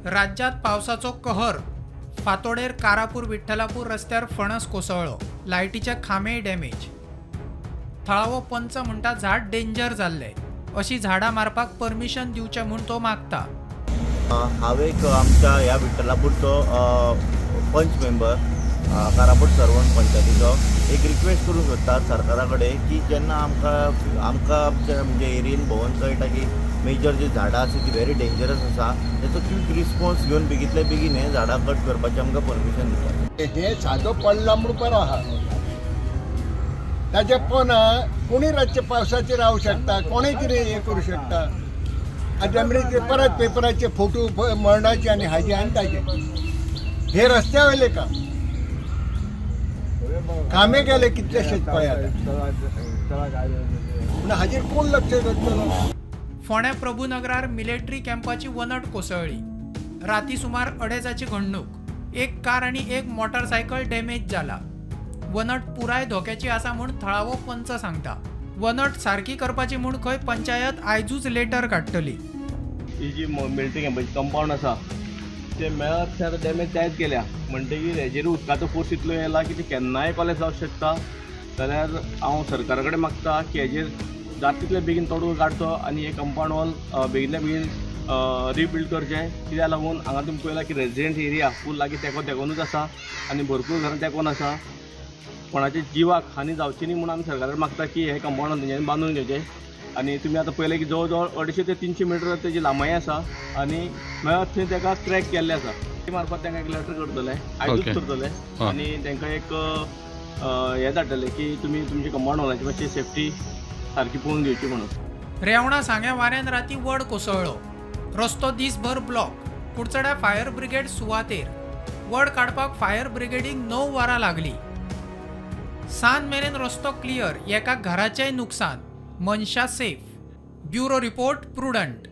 राज्यात पावसाचो कहर. फातोडेर कारापूर विठ्ठलापूर रस्त्यार फणस कोसळ्ळो. लायटीचे खांबेय डॅमेज. थळावो पंच म्हणटा झाड डेंजर जाल्ले, अशी झाडां मारपाक परमिशन दिवचें म्हूण तो मागता. हांव एक आमच्या ह्या विठ्ठलापूरचो पंच मेंबर, कारापूर सर्वण पंचायतीचो एक रिक्वेस्ट करूंक सोदता सरकारा कडेन की जेन्ना आमकां आमकां आमच्या म्हणजे एरियेन भोंवन कळटा की मेजर जी झाडां आसा ती व्हेरी डेंजरस आसा, तेचो क्वीक रिस्पॉन्स घेवन बेगींतल्या बेगीन हे झाडां कट करपाचें आमकां परमिशन दिता. हे सादो पडला म्हूण बरो आहा, ताच्या पोना कोणी रातचे पावसाचेर रावंक शकता, कोणूय कितें हें करूं शकता. आतां आमचे परत पेपराचे फोटो मरणाचे आनी हाजे आनी ताजे हे रस्त्या वयले काम कामे गेले कितलेशेच पळय आतां, पूण हाजेर कोण लक्ष घातलो. फोंड्या प्रभुनगरार मिलिटरी कॅम्पाची वनट कोसळ्ळी. राती सुमार 2:30 घडणूक. एक कार आनी एक मोटरसायकल डॅमेज जाला. वनट पुराय धोक्याची आसा म्हूण थळावो पंच सांगता. वनट सारकी करपाची म्हूण खंय पंचायत आयजूच लेटर काडटली. ही जी मिलिटरी कॅम्पाची कंपावंड आसा ते मेळत थंय आतां डॅमेज जायत गेल्या, म्हणटगीर हेजेर उदकाचो फोर्स इतलो येयला की ते केन्नाय कॉलेज जावंक शकता. जाल्यार हांव सरकारा कडेन मागता की हेजेर जाता तितले बेगीन तोडून काडचो आनी हे कंपावंड वॉल बेगीनल्या बेगीन रिबिल्ड करचें. कित्याक लागून हांगा तुमी पळयलां की रेजिडेंट एरिया फूल लागीं तेंको तेंकोनूच आसा आनी भरपूर घरां तेंकोन आसा. कोणाच्या जिवाक हानी जावची न्ही म्हूण आमी सरकारा मागता की हे कंपावंड तेंच्यांनी बांदून घेवचें. आनी तुमी आतां पळयलें की जवळ जवळ 250 ते 300 मिटर तेजी लांबाय आसा आनी मेळत थंय तेका क्रॅक केल्ले आसा. ते मार्फत तांकां एक लेटर करतले, आयजूच करतले आनी तांकां एक हें धाडटले की तुमी तुमची कंपावंड वॉलाची मातशी सेफ्टी सारकी पळोवन घेवची म्हणून. रेवणा सांग्या वाऱ्यान राती वड कोसळ्ळो. रस्तो दीसभर ब्लॉक. कुडचड्या फायर ब्रिगेड सुवातेर. वड काडपाक फायर ब्रिगेडीक 9 वरां लागली. सांज मेरेन रस्तो क्लियर. एका घराचेंय नुकसान. मनशा सेफ. Bureau report, Prudent.